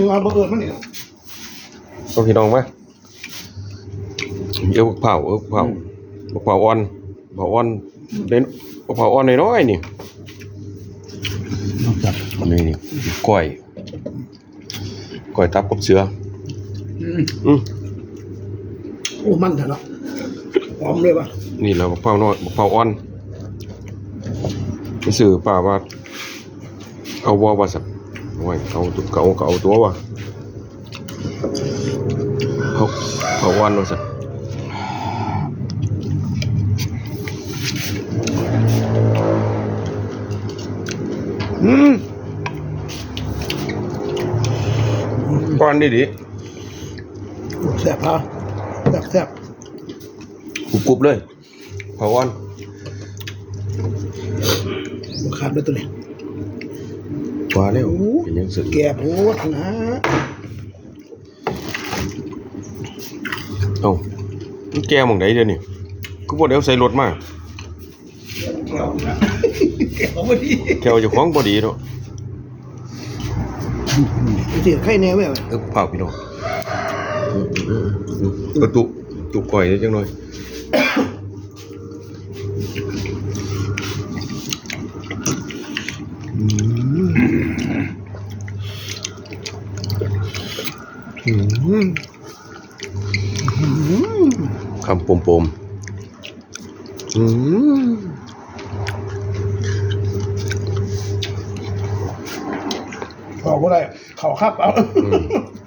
ວ່າບໍ່ເອີ້ນມັນນີ້ ເອົາພີ່ນ້ອງມາ ເອີ ບັກພ້າວ ເອີ ບັກພ້າວ ອືມ ບັກພ້າວອ່ອນ ບັກພ້າວອ່ອນ ເດ້ ບັກພ້າວອ່ອນນ້ອຍໆ ນີ້ ນີ້ໆ ກ້ອຍ ກ້ອຍຕັບກັບເສືອ ອືມ ອືມ ໂອ້ ມັນແທ້ເນາະ ຫອມເລີຍວ່າ ນີ້ລະບັກພ້າວນ້ອຍ ບັກພ້າວອ່ອນ ໄປຊື້ປ້າວ່າ ເອົາບໍ່ວ່າຊັ້ນ ໂອ້ຍ ເອົາ ເອົາ ເອົາຕົວວ່າ ເອົາ ເອົາອ່ອນວ່າຊັ້ນ ອືມ ອ່ອນດີໆ ແຊບ ແຊບ ກຣຸບໆ ເລີຍ ເຜົາອ່ອນ ບໍ່ຂາດເລີຍໂຕນີ້ ວ່າແລ້ວ ໂອ້ ເປັນຫຍັງຊະ ແກ່ໂພດນະ ເອົ້າ ມັນແກ່ໝ່ອງໃດດຽວນີ້ ຄືບໍ່ໄດ້ເອົາໃສ່ລົດມາ ແກ່ວ ແກ່ວບໍ່ດີ ແກ່ວເຈົ້າຂອງບໍ່ດີເນາະ ຊິໄຄແນ່ເວີຍ ເອີ ພ້າວພີ່ນ້ອງ ເອີ ຕຸ ຕຸກ້ອຍໄດ້ຈັກໜ່ອຍ ອືມ ອືມ ຄຳປົມໆ ອືມ ເວົ້າບໍ່ໄດ້ ເຂົ້າຄັບເອົາ ອືມ.